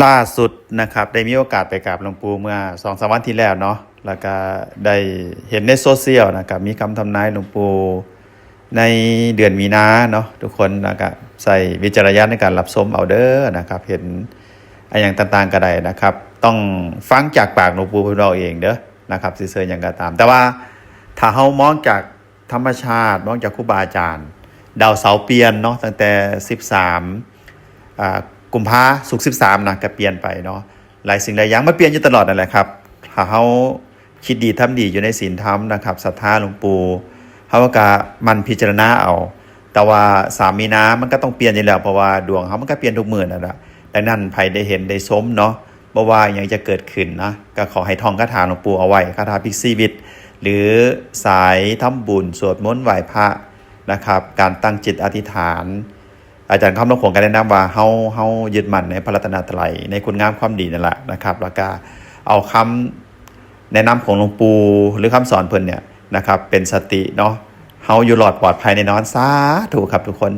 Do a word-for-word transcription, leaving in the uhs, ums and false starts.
ล่าสุดนะครับ ได้มีโอกาสไปกราบหลวงปู่เมื่อสองสามวันที่แล้วเนาะ แล้วก็ได้เห็นในโซเชียลนะครับ มีคำทำนายหลวงปู่ในเดือนมีนาเนาะ ทุกคนแล้วก็ใส่วิจารณญาณในการรับชมเอาเด้อนะครับ เห็นอะไรอย่างต่างๆก็ได้นะครับ ต้องฟังจากปากหลวงปู่เพิ่นเว้าเองเด้อนะครับ สิเชื่อหยังก็ตาม แต่ว่าถ้าเฮามองจากธรรมชาติ มองจากครูบาอาจารย์ ดาวเสาร์เปลี่ยนเนาะ ตั้งแต่สิบสาม อ่า กุมภา ศุกร์ สิบสาม นะ ก็เปลี่ยนไปเนาะ หลายสิ่งหลายอย่างมันเปลี่ยนอยู่ตลอดนั่นแหละครับ ถ้าเฮาคิดดีทำดีอยู่ในศีลธรรมนะครับ ศรัทธาหลวงปู่ เฮาก็หมั่นพิจารณาเอา แต่ว่าสามมีนามันก็ต้องเปลี่ยนอยู่แล้ว เพราะว่าดวงเฮามันก็เปลี่ยนทุกมื้อนั่นแหละ ดังนั้นไผได้เห็นได้ชมเนาะ บ่ว่าหยังจะเกิดขึ้นนะ ก็ขอให้ท่องคาถาหลวงปู่เอาไว้ คาถาพลิกชีวิต หรือสายทำบุญ สวดมนต์ไหว้พระนะครับ การตั้งจิตอธิษฐาน อาจารย์คำหลวงโขงก็แนะนำว่าเฮา เฮายึดมั่นในพระรัตนตรัย ในคุณงามความดีนั่นแหละนะครับ แล้วก็เอาคำแนะนำของหลวงปู่หรือคำสอนเพิ่นเนี่ยนะครับ เป็นสติเนาะ เฮาอยู่รอดปลอดภัยแน่นอน สาธุครับทุกคน